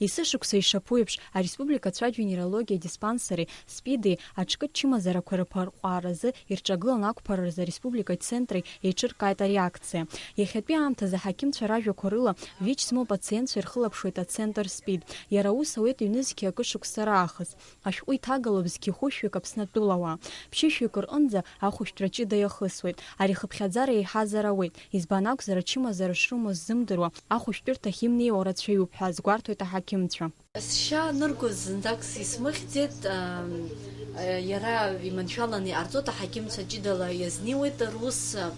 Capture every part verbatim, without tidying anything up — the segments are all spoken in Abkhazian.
Есышықәса ишаԥу еиԥш, ареспублика ацәажәа-венерологиа диспансери СПИДи аҿкы чымазарақәа рыԥырҟәааразы ирҿагыланы ақәԥара рзы ареспубликатә центри еиҿыркааит ари акциа. Иахьатәи аамҭазы аҳақьымцәа ражәақәа рыла, ВИЧ змоу апациентцәа ирхылаԥшуеит ацентр СПИД. Иара аус ауеит ҩнызқьи акы шықәса раахыс. Ашәҟәы иҭагалоуп зқьи хәышәҩык Аԥснытәылауаа. Ԥшьышәҩык рҟынӡа ахәышәтәра ҷыда иахысуеит. Ари ахыԥхьаӡара еиҳазар ауеит. Избан акәзар, ачымазара шрымоу ззымдыруа, ахәышәтәырҭахь имнеиуа рацәаҩуп ҳәа азгәарҭоит аҳақьымцәа. Сшьа аныргоз зынӡак сисмыхьӡеит, ам, а, иара иманшәаланы иҟарҵоит, аҳақьымцәа ҷыдала иазнеиуеит рус, а,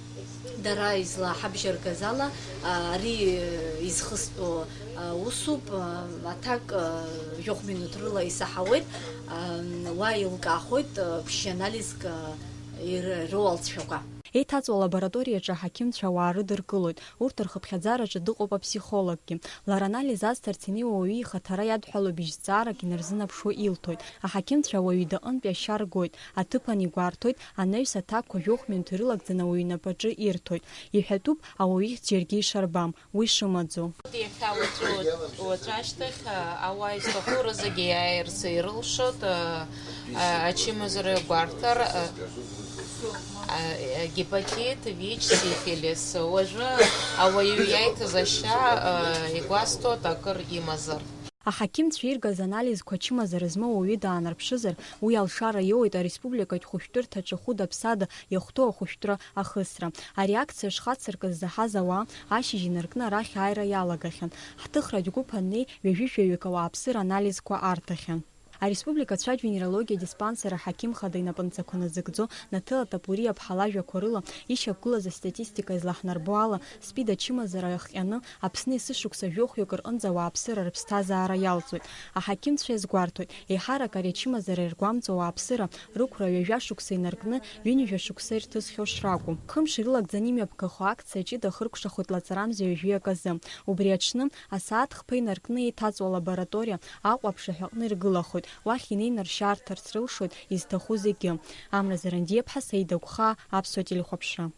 дара излаҳабжьаргаз ала, а, ари, э, изхыстәу, а, усуп, а, аҭак, а, жәохә минуҭ рыла исаҳауеит, ам, уа еилкаахоит, а, ԥшьшьанализк, а, ир-, роуалҵшәақәа. Еиҭаҵуа алабораториаҿы аҳақьымцәа ауаа рыдыркылоит, урҭ рхыԥхьаӡараҿы дыҟоуп аԥсихологгьы. Лара анализ азҭарц инеиуа ауаҩы ихаҭара иадҳәалоуп, изҵаарак инарзынаԥшуа илҭоит. Аҳақьымцәа ауаҩы идаҟынтәи ашьа ргоит, аҭыԥан игәарҭоит, анаҩс аҭакқәа жәохә минуҭ ирылагӡаны ауаҩы инапаҿы ирҭоит. Иҳәатәуп, ауаҩы ихьӡ џьаргьы ишарбам, уи шымаӡоу. Иахьа уаҵәы, уаҵәы ашьҭахь, а, ауаа изҭаху рызегьы иааирц ирылшоит, а, а, ачымазара гәарҭар, а, а, гепатит, ВИЧ, сифилис. Уажәы ауаҩы иаиҭаз ашьа, а, игәасҭоит акыр имазар. Аҳақьымцәа иргаз анализқәа ачымазара змоу ауаҩы даанарԥшызар, уи алшара иоуеит ареспубликатә хәышәтәырҭаҿы хәыда-ԥсада иахәҭоу ахәышәтәра ахысра. Ари акциа шхацыркыз заҳаз ауаа ашьыжь инаркны арахь ааира иалагахьан. Ҳҭыхратә гәыԥ аннеи, ҩажәи жәаҩык ауааԥсыра анализқәа арҭахьан. Ареспублика ацәажәа-венерологиа диспансер аҳақьым хада инапынҵақәа назыгӡо Наҭыла Тапуриа-ԥҳа лажәақәа рыла, ишьақәгылаз астатистика излаҳнарбо ала, СПИД ачымазара иахҟьаны Аԥсны есышықәса жәохәҩык рҟынӡа ауааԥсыра рыԥсҭазаара иалҵуеит. Аҳақьымцәа иазгәарҭоит, еиҳарак ари ачымазара иаргәамҵуа ауааԥсыра рықәра ҩажәа шықәса инаркны, ҩынҩажәа шықәса ирҭысхьоу шракәу. Хымш ирылагӡаны имҩаԥгахо акциа ҷыда ахыркәшахоит лаҵарамза ҩажәи аказы. Убри аҽны, асааҭ хԥа инаркны еиҭаҵуа алабораториа Аҟәа аԥшаҳәаҟны иргылахоит, уахь инеины ршьа арҭарц рылшоит изҭаху зегьы. Амра Зарандиаԥҳа, Саида Гәхаа, Аԥсуа телехәаԥшра.